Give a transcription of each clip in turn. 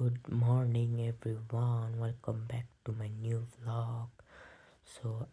Good morning everyone, welcome back to my new vlog.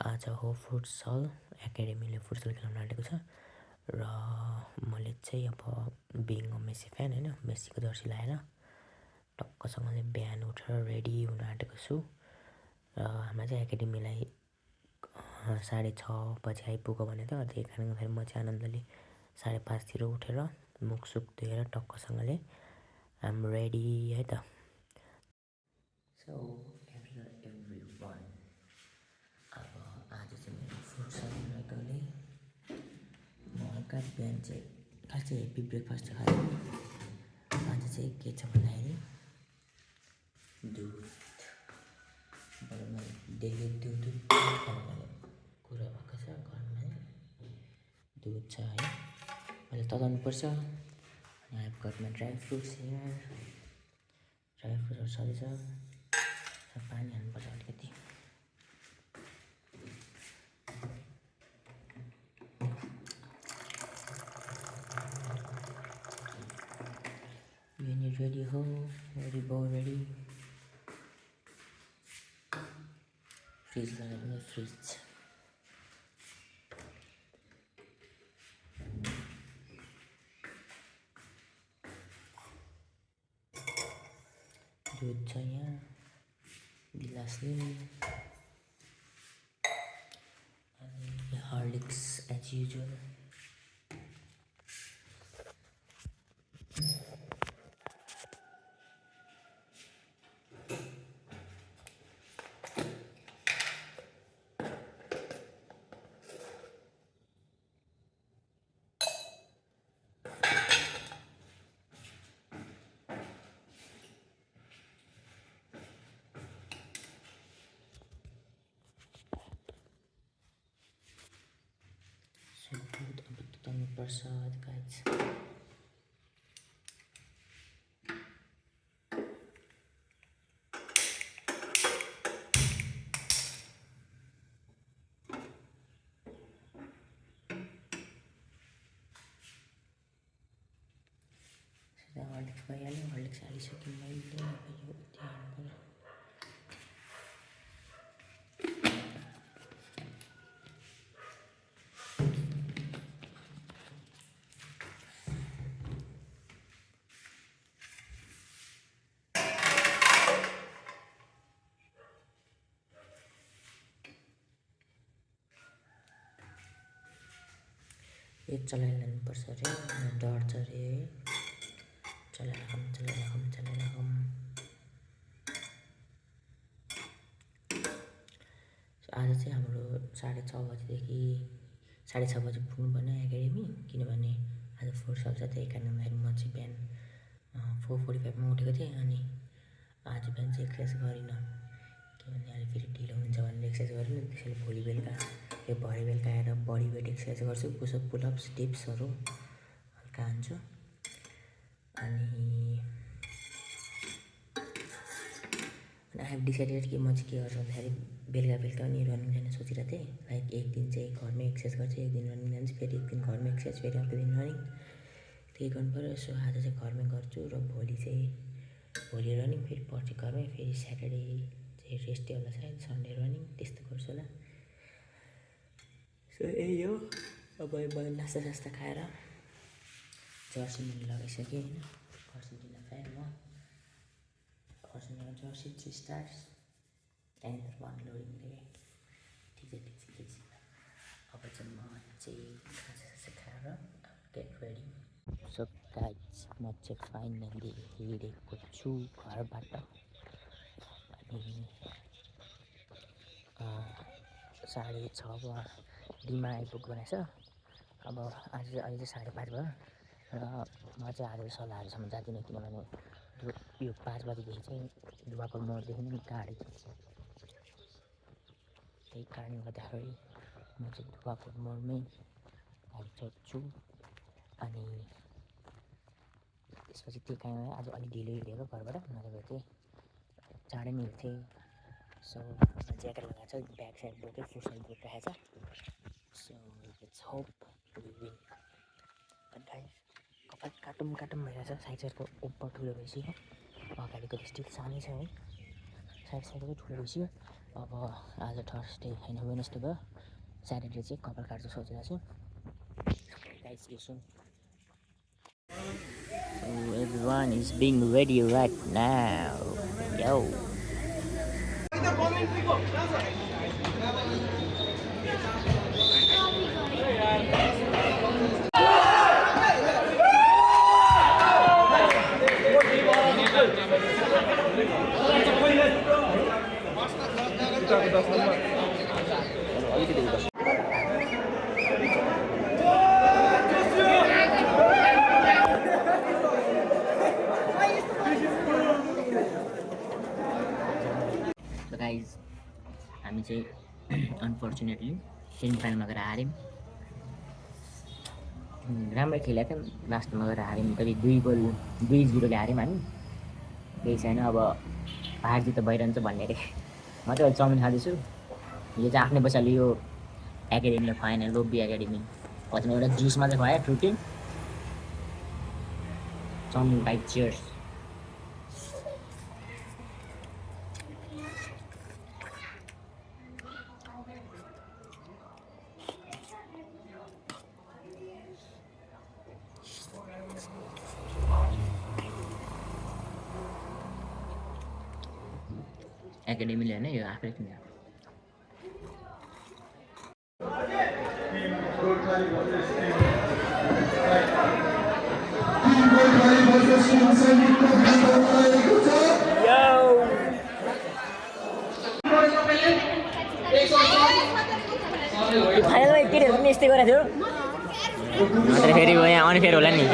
आज हो futsal एकाडेमीले futsal खेलाउन आँटेको छ र मैले चाहिँ अब बिङ अ मेसी फ्यान होइन मेसीको जर्सी लगाएर टक्कसँगले बिहान उठेर रेडी हुन आँटेको छु र हाम्रो चाहिँ एकाडेमीलाई 6:30 बजी आइपुग्यो भने त त्यही कारणले गर्दाखेरि म चाहिँ आनन्दले 5:30 तिर उठेर मुखसुख धोएर टक्कसँगले आम रेडी है त। So everyone, अब आज चाहिँ मेरो फुटसल रहेकोले म हल्का बिहान चाहिँ खास चाहिँ हेभी ब्रेकफास्ट चाहिँ खाँदैन। आज चाहिँ के छ भन्दाखेरि दुध डेली दुध खाने कुरा भएको छ घरमा दुध छ है मैले तताउनुपर्छ। अनि I got my dry fruits here, dry फ्रुट्सहरू छँदैछ। पानी हाल्नुपर्छ अलिकति। When you're ready हो, ready go ready. फ्रिज लगाइदिनु फ्रिज। दुध छ यहाँ गिलासले अनि हर्लिक्स एज युजुअल। दूध अब तताउनुपर्छ गाइस। हर्लिक्स भइहाल्यो, हर्लिक्स हालिसक्यो मैले। अब यो यति हाल्नुपर्छ। यो चलाइलानुपर्छ अरे, डढ्छ अरे। चलाइराखौँ। आज चाहिँ हाम्रो 6:30 बजीदेखि 6:30 बजी पुग्नु पर्ने एकाडेमी, किनभने आज फुटसल छ। त्यही कारणले गर्दाखेरि म चाहिँ बिहान 4:45 मा उठेको थिएँ। अनि आज बिहान चाहिँ एक्सर्साइज गरिनँ किनभने अहिले फेरि ढिलो हुन्छ भनेर एक्सर्साइज गरिनँ। त्यसैले भोलि बेलुका यो भरे बेलुका आएर बडी वेट एक्सर्साइज गर्छु, पुसअप पुलअप्स डिप्सहरू हल्का हान्छु। अनि आई हेभ डिसाइडेड कि म चाहिँ के गर्छु भन्दाखेरि बेलुका नि रनिङ जाने सोचिरहेको थिएँ। लाइक एक दिन चाहिँ घरमै एक्सर्साइज गर्छु, एक दिन रनिङ जान्छु, फेरि एक दिन घरमै एक्सर्साइज, फेरि अर्को दिन रनिङ। त्यही गर्नु पऱ्यो। सो आज चाहिँ घरमै गर्छु र भोलि रनिङ, फेरि पर्सि घरमै, फेरि स्याटरडे चाहिँ रेस्ट डे होला सायद, सन्डे रनिङ, त्यस्तो गर्छु होला। सो यही हो। अब नास्ता खाएर जर्सी मैले लगाइसकेँ होइन। अर्जेन्टिना फ्यान म, अर्जेन्टिना जर्सी 3 स्टार्स एन्ड 1 लोडिङले। ठिक छ। अब चाहिँ म चाहिँ खाजा खाएर गेट रेडी। सो गाइज म चाहिँ फाइनली हिँडेको छु घरबाट। अनि 6:30 डिमा आइपुग्नु रहेछ। अब अहिले चाहिँ 5:30 भयो र म चाहिँ आज सल्लाहहरूसम्म जाँदिनँ, किनभने यो 5 बजीदेखि चाहिँ दुवाकोल मोडदेखि नै गाडी छ। त्यही कारणले गर्दाखेरि म चाहिँ दुवाकोल मोडमै गाडी चढ्छु। अनि त्यसपछि त्यही कारणले आज अलिक ढिलो हिँडेको घरबाट, नभए चाहिँ चाँडै नै हिँड्थेँ। सो ज्याकेट लगाएको छ, ब्याग स्याग बोक्यो, फुटसल बुट राखेको छ। So let's hope we win. But guys कपाल काटौँ भइरहेछ, साइड साइडको ओभर ठुलो भइसक्यो। अगाडिको त स्टिल सानै छ है, साइडको ठुलो भइसक्यो। अब आज थर्सडे होइन वेडनेसडे भयो, स्याटरडे चाहिँ कपाल काट्छु सोचिरहेको छु। Guys see you soon. So everyone is being ready right now. Yo. So guys, हामी चाहिँ अनफर्चुनेटली सेमिफाइनलमा गएर हार्यौँ। राम्रै खेलेको थियौँ, लास्टमा गएर हार्यौँ। कति 2-0ले हार्यौँ हामी। केही छैन, अब हार जित त भइरहन्छ भन्ने अरे। म चाहिँ अहिले चाउमिन खाँदैछु। यो चाहिँ आफ्नै पैसाले यो एकाडेमीले खुवाएन, लोब्बी एकाडेमी पछि एउटा जुसमा चाहिँ खुवायो फ्रुटी। Chow mein bike cheers. एकाडेमीले होइन, यो आफै किन्यो। फाइनलमा केटीहरू पनि यस्तै गरेको थियो मात्र, फेरि यहाँ अनफेयर होला नि है है।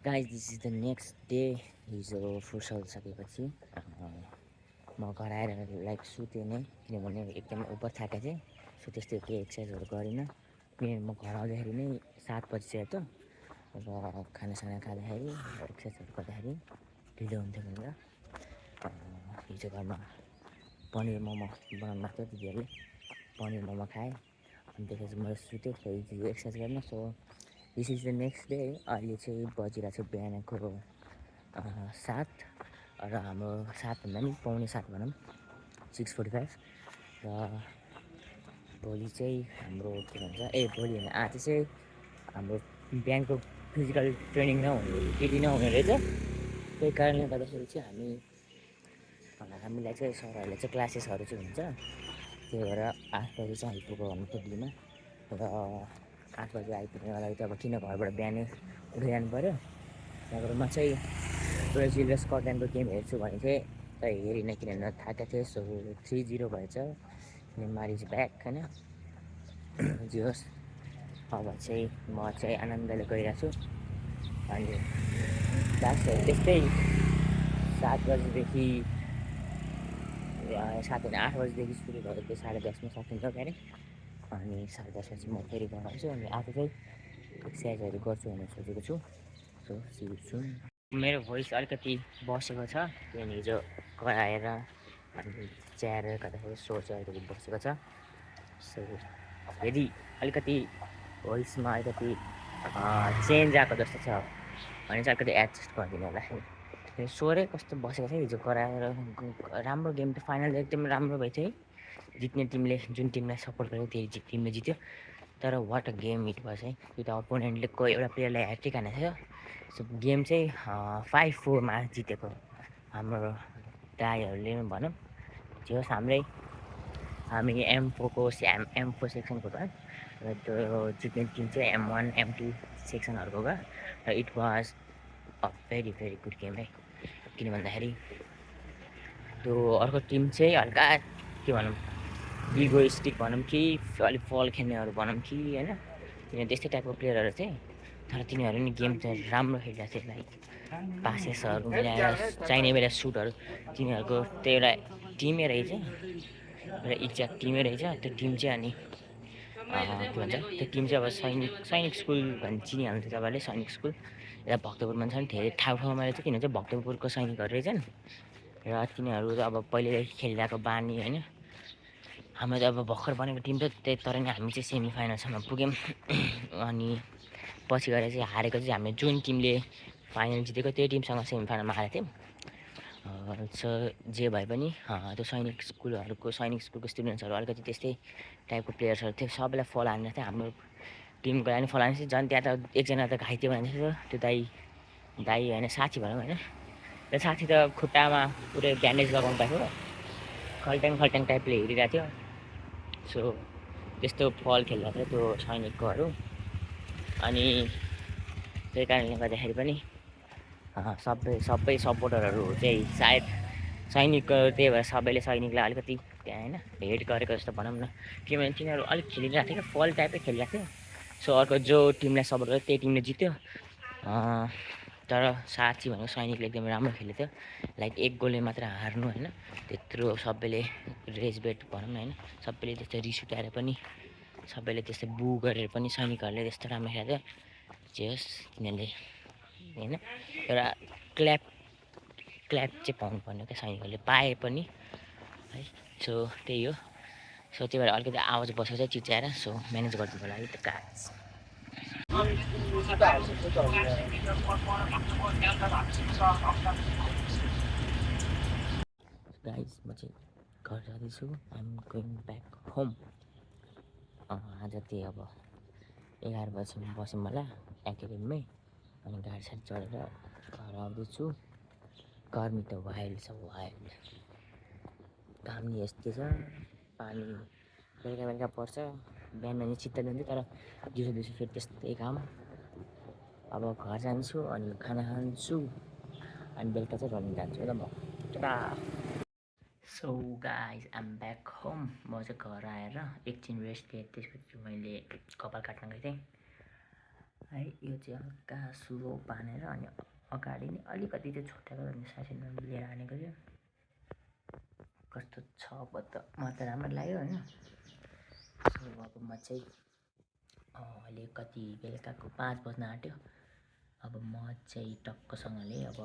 Guys this is the next day. हिजो फुर्सद सकेपछि म घर आएर लाइक सुतेँ नै, किनभने एकदमै ओभर थाकेको थिएँ। सो त्यस्तै केही एक्सर्साइजहरू गरिनँ, किनभने म घर आउँदाखेरि नै 7 बजिसक्यो त। र खानासाना खाँदाखेरि एक्सर्साइजहरू गर्दाखेरि ढिलो हुन्थ्यो भनेर हिजो घरमा पनिर मोमो बनाउनु भएको थियो। दिदीहरूले पनिर मोमो खाएँ, अनि त्यसपछि म सुतेँ हिजो एक्सर्साइज गर्न। So this is the next day. अहिले चाहिँ बजिरहेको छ बिहानको 7 र हाम्रो 7 भन्दा नि 6:45 भनौँ, 6:45। र भोलि चाहिँ हाम्रो के भन्छ, भोलि होइन आज चाहिँ हाम्रो बिहानको फिजिकल ट्रेनिङ केटी नहुने रहेछ। त्यही कारणले गर्दाखेरि चाहिँ हामीलाई चाहिँ सरहरूले चाहिँ क्लासेसहरू चाहिँ हुन्छ। त्यही भएर 8 बजी चाहिँ आइपुग्यो हाम्रो टेक्लीमा। र 8 बजी आइपुग्नुको लागि चाहिँ अब किन घरबाट बिहानै उठेर जानु पऱ्यो। त्यहाँबाट म चाहिँ ब्राजिल र स्कटल्यान्डको गेम हेर्छु भने चाहिँ हेरिनँ, किनभने थाकेको थिएँ। सो 3-0 भएछ, नेमार इज ब्याक होइन। जे होस्, अब चाहिँ म चाहिँ आनन्दले गइरहेको छु। अनि क्लासहरू त्यस्तै 7 बजीदेखि 8 बजीदेखि सुरु भयो, त्यो 10:30मा सकिन्छ क्यारे। अनि 10:30मा चाहिँ म फेरि घर आउँछु, अनि आज चाहिँ एक्सर्साइजहरू गर्छु भनेर सोचेको छु। So see you soon. मेरो भोइस अलिकति बसेको छ, किनभने हिजो घर आएर अनि च्याएर गर्दाखेरि स्वर चाहिँ अलिकति बसेको छ। सो यदि अलिकति भोइसमा अलिकति चेन्ज आएको जस्तो छ भने चाहिँ अलिकति एडजस्ट गरिदिनु होला। स्वरै कस्तो बसेको छ। हिजो गराएर राम्रो गेम त फाइनल एकदम राम्रो भएको थियो है। जित्ने टिमले जुन टिमलाई सपोर्ट गर्यो त्यही टिमले जित्यो। तर what a game it was है। त्यो त अपोनेन्टले कोही एउटा प्लेयरलाई ह्याट्रिक हानेको थियो। सो गेम चाहिँ 5-4मा जितेको हाम्रो दाईहरूले भनौँ। जे होस्, हामी M4 सेक्सनको भयो, र त्यो जित्ने टिम चाहिँ M1 M2 सेक्सनहरूको भयो। र it was a very good game है। किन भन्दाखेरि त्यो अर्को टिम चाहिँ हल्का के भनौँ, इगोइस्टिक भनौँ कि अलिक बल खेल्नेहरू भनौँ कि होइन, किनभने त्यस्तै टाइपको प्लेयरहरू चाहिँ। तर तिनीहरू नि गेम चाहिँ राम्रो खेलिरहेको थियो। लाइक पासेसहरू मिलाएर चाहिने बेला सुटहरू, तिनीहरूको त्यो एउटा टिमै रहेछ, एउटा एक्ज्याक्ट टिमै रहेछ। त्यो टिम चाहिँ अनि के भन्छ, त्यो टिम चाहिँ अब सैनिक स्कुल भन्ने चिनिहाल्नु तपाईँले। सैनिक स्कुल यता भक्तपुरमा छ नि, धेरै ठाउँमा रहेछ, किनभने चाहिँ भक्तपुरको सैनिकहरू रहेछन्। र तिनीहरू अब पहिल्यैदेखि खेलिरहेको बानी होइन। हाम्रो चाहिँ अब भर्खर बनेको टिम त त्यही, तर नि हामी चाहिँ सेमी फाइनलसम्म पुग्यौँ। अनि पछि गएर चाहिँ हारेको चाहिँ हामीले जुन टिमले फाइनल जितेको त्यही टिमसँग सेमी फाइनलमा हारेको थियौँ। सो जे भए पनि त्यो सैनिक स्कुलको स्टुडेन्ट्सहरू अलिकति त्यस्तै टाइपको प्लेयर्सहरू थियो। सबैलाई फल हानेको थियो। हाम्रो टिमको लागि फल हानेको थियो। झन् त्यहाँ त एकजना त घाइते भएको थियो। त्यो दाई होइन, साथी भनौँ होइन। त्यो साथी त खुट्टामा पुरै ब्यान्डेज लगाउनु पाएको, खल्ट्याङ टाइपले हेरिरहेको थियो। सो त्यस्तो फल खेल्दा थियो त्यो सैनिककोहरू। अनि त्यही कारणले गर्दाखेरि पनि सबै सपोर्टरहरू चाहिँ सायद सैनिकको, त्यही भएर सबैले सैनिकलाई अलिकति होइन हेट गरेको जस्तो भनौँ न। किनभने तिनीहरू अलिक खेलिरहेको थियो क्या, फल टाइपै खेलिरहेको थियो। सो अर्को जो टिमलाई सपोर्ट गर्यो त्यही टिमले जित्यो। तर साथी भनेको सैनिकले एकदमै राम्रो खेलेको थियो। लाइक 1 गोलले मात्र हार्नु होइन, त्यत्रो सबैले रेसबेट भनौँ न होइन, सबैले त्यस्तो रिस उठाएर पनि, सबैले त्यस्तो बु गरेर पनि सैनिकहरूले त्यस्तो राम्रो खेलेको थियो। जे होस् तिनीहरूले होइन एउटा क्ल्याप चाहिँ पाउनुपर्ने क्या सैनिकहरूले, पाए पनि है। सो त्यही हो। सो त्यही भएर अलिकति आवाज बसेको चाहिँ चिच्याएर, सो म्यानेज गरिदिनुको लागि त गाइस। गाइस म चाहिँ घर जाँदैछु। I'm going back home. आज त्यही अब 11 बजीसम्म बस्यौँ होला एकाडेमीमै। अनि गाडी चढेर घर आउँदैछु। गर्मी त वाइल्ड छ, वाइल्ड। घाम नि यस्तै छ, पानी बेलुका पर्छ। बिहान चित्त जान्छ, तर दिउँसो फेरि त्यस्तै घाम। अब घर जान्छु अनि खाना खान्छु अनि बेलुका चाहिँ रनिङ जान्छु ल म। So guys I'm back home. म चाहिँ घर आएर एकछिन रेस्ट लिएँ। त्यसपछि मैले कपाल काट्न गएको थिएँ है। यो चाहिँ हल्का स्लो बानेर अनि अगाडि नै अलिकति चाहिँ छुट्याएको अनि साथीले लिएर हानेको थियो। कस्तो छ त मलाई त राम्रो लाग्यो होइन। सो अब म चाहिँ अहिले कति बेलुकाको 5 बज्न आँट्यो। अब म चाहिँ टक्कसँगले अब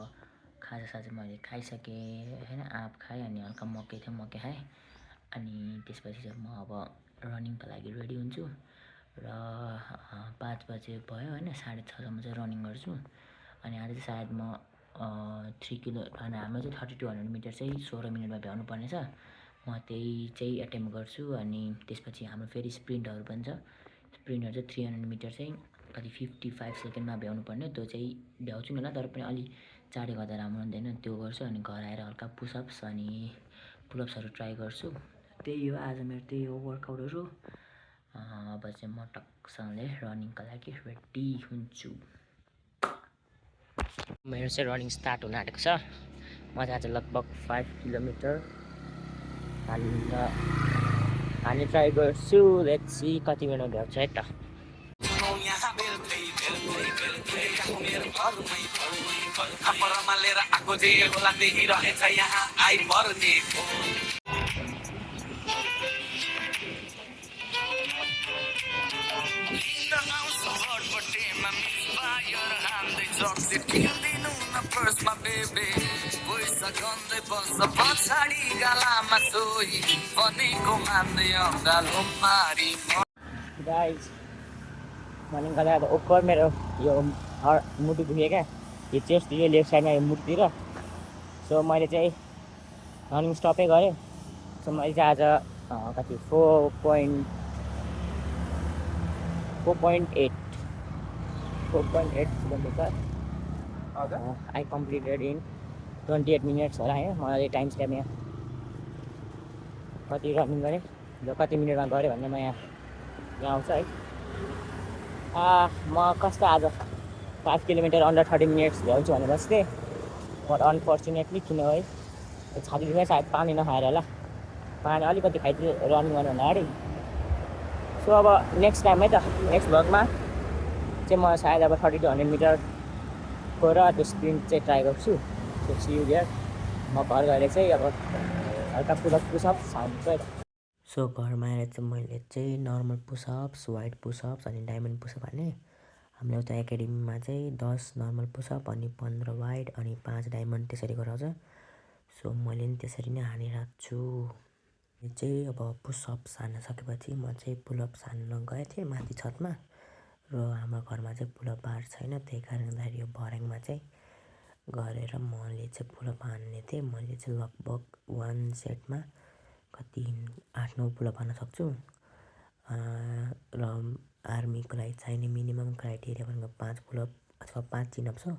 खाजासाजा मैले खाइसकेँ होइन। आँप खाएँ अनि हल्का मकै थियो, मकै खाएँ। अनि त्यसपछि चाहिँ म अब रनिङको लागि रेडी हुन्छु। र 5 बजे भयो होइन, 6:30सम्म चाहिँ रनिङ गर्छु। अनि आज चाहिँ सायद म 3 किलो हाम्रो चाहिँ 3200 मिटर चाहिँ 16 मिनटमा भ्याउनु पर्नेछ। म त्यही चाहिँ एटेम्प गर्छु। अनि त्यसपछि हाम्रो फेरि स्प्रिन्टहरू पनि छ। स्प्रिन्टहरू चाहिँ 300 मिटर चाहिँ कति 55 सेकेन्डमा भ्याउनु पर्ने। त्यो चाहिँ भ्याउँछु नि होला, तर पनि अलि चाँडै गर्दा राम्रो हुँदैन। त्यो गर्छु अनि घर आएर हल्का पुसअप्स अनि पुलअप्सहरू ट्राई गर्छु। त्यही हो आज मेरो, त्यही हो वर्कआउटहरू। अब चाहिँ म टक्कसँगले रनिङको लागि रेडी हुन्छु। मेरो चाहिँ रनिङ स्टार्ट हुन आँटेको छ। म चाहिँ आज लगभग 5 किलोमिटर हाल्ने ट्राई गर्छु। लेट्स सी कति मिनटमा भ्याउँछ है त। गाइस रनिङ गर्दा अब ओभर मेरो यो मुटु दुख्यो क्या, यो चेस्ट यो लेफ्ट साइडमा यो मुटुतिर। सो मैले चाहिँ रनिङ स्टपै गरेँ। सो मैले चाहिँ आज कति 4.8 kilometre I completed in 28 minutes होला होइन। मैले टाइम स्ट्याम्प यहाँ कति रनिङ गरेँ र कति मिनटमा गरेँ भन्ने म यहाँ आउँछ है। म कस्तो आज 5 किलोमिटर अन्डर 30 मिनट्स भ्याउँछु भनेर बस्थेँ। बट अनफर्चुनेटली किन है छातीमा सायद पानी नखाएर होला, पानी अलिकति खाइदियो रनिङ गर्नुभन्दा अगाडि। सो अब नेक्स्ट टाइम है त, नेक्स्ट भ्लगमा चाहिँ म सायद अब 30 to 100 मिटरको र त्यो स्प्रिन्ट चाहिँ ट्राई गर्छु। So see you there. म घर गएर चाहिँ अब हल्का पुसअप्स हान्छु है। सो घरमा आएर चाहिँ मैले चाहिँ नर्मल पुसअप्स, वाइड पुसअप्स अनि डायमन्ड पुसअप हालेँ। हाम्रो उता एकाडेमीमा चाहिँ 10 नर्मल पुसअप अनि 15 वाइड अनि 5 डायमन्ड त्यसरी गराउँछ। सो मैले नि त्यसरी नै हानिरहेको छु। चाहिँ अब पुसअप्स हान्न सकेपछि म चाहिँ पुलअप्स हान्न गएको थिएँ माथि छतमा, र हाम्रो घरमा चाहिँ पुलअप बार छैन, त्यही कारणले गर्दाखेरि यो भर्याङमा चाहिँ गरेर मैले चाहिँ पुलअप हान्ने थिएँ। मैले चाहिँ लगभग वान सेटमा कति 8-9 पुलअप हान्न सक्छु। र आर्मीको लागि चाहिने मिनिमम क्राइटेरिया भनेको 5 पुलअप अथवा 5 चिनअप्स हो।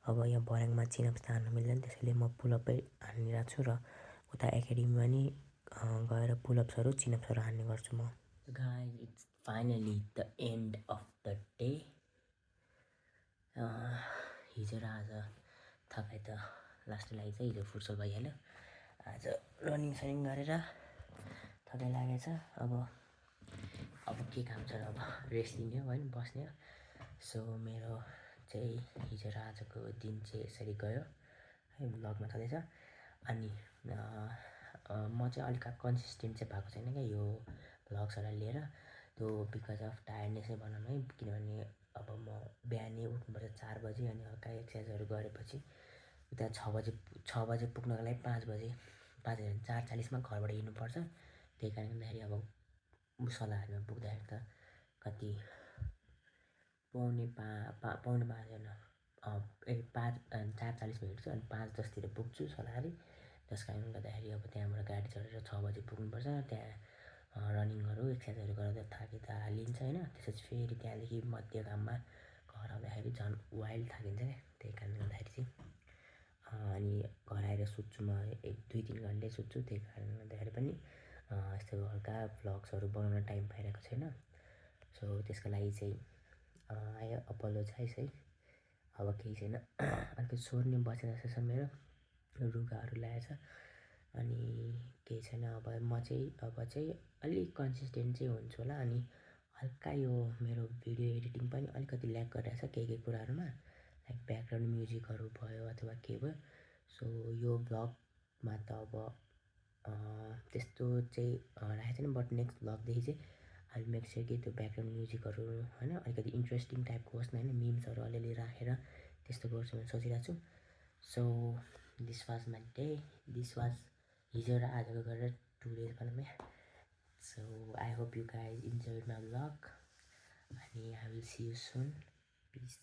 अब यहाँ भर्याङमा चिनअप्स त हान्नु मिल्दैन, त्यसैले म पुलअपै हानिरहेको छु र उता एकाडेमीमा नि गएर पुलअप्सहरू चिनअप्सहरू हान्ने गर्छु म। Guys it's finally the and of the day. हिजो र आज थकाइ त लास्ट लागि चाहिँ हिजो फुर्सद भइहाल्यो। आज रनिङ सनिङ गरेर थकाइ लागेछ। अब के काम छ र, अब रेस्ट लिने हो होइन, बस्ने हो। सो मेरो चाहिँ हिजो र आजको दिन चाहिँ यसरी गयो है, भ्लगमा छँदैछ। अनि म चाहिँ अलिक कन्सिस्टेन्ट चाहिँ भएको छैन क्या यो भ्लग्सहरूलाई लिएर, त्यो बिकज अफ टायर्डनेसै भनौँ है। किनभने अब म बिहानै उठ्नुपर्छ 4 बजी, अनि हल्का एक्सर्साइजहरू गरेपछि उता 6 बजे पुग्नको लागि 5 बजे 4:40मा घरबाट हिँड्नुपर्छ। त्यही कारणले गर्दाखेरि अब मुसलाहरूमा पुग्दाखेरि त कति पौने 5 होइन 4:40मा हिँड्छु, अनि 5:10तिर पुग्छु सलारी। त्यस कारणले गर्दाखेरि अब त्यहाँबाट गाडी चढेर 6 बजे पुग्नुपर्छ। त्यहाँ रनिङहरू एक्सर्साइजहरू गर्दा थाकी त हालिन्छ होइन। त्यसपछि फेरि त्यहाँदेखि मध्यकाममा घर आउँदाखेरि झन् वाइल्ड थाकिन्छ क्या। त्यही कारणले गर्दाखेरि चाहिँ अनि घर आएर सुत्छु म 1-2-3 घन्टै सुत्छु। त्यही कारणले गर्दाखेरि पनि यस्तो हल्का भ्लग्सहरू बनाउन टाइम पाइरहेको छैन। सो त्यसको लागि चाहिँ आई अपोलोजाइज है। अब केही छैन, अलिकति स्वर नि बसेको जस्तो छ मेरो, रुगाहरू लागेछ। अनि केही छैन, अब म चाहिँ अलिक कन्सिस्टेन्ट चाहिँ हुन्छु होला। अनि हल्का यो मेरो भिडियो एडिटिङ पनि अलिकति ल्याक गरिरहेछ केही कुराहरूमा, लाइक ब्याकग्राउन्ड म्युजिकहरू भयो अथवा के भयो। सो यो भ्लगमा त अब त्यस्तो चाहिँ राखेको छैन, बट नेक्स्ट भ्लगदेखि चाहिँ आई विल मेक स्योर कि त्यो ब्याकग्राउन्ड म्युजिकहरू होइन अलिकति इन्ट्रेस्टिङ टाइपको होस् न होइन, मिम्सहरू अलिअलि राखेर त्यस्तो गर्छु भनेर सोचिरहेको छु। So this was my day, this was हिजो र आजको गरेर 2 days भनौँ या। So I hope you guys enjoyed my vlog, अनि I will see you soon. Piece.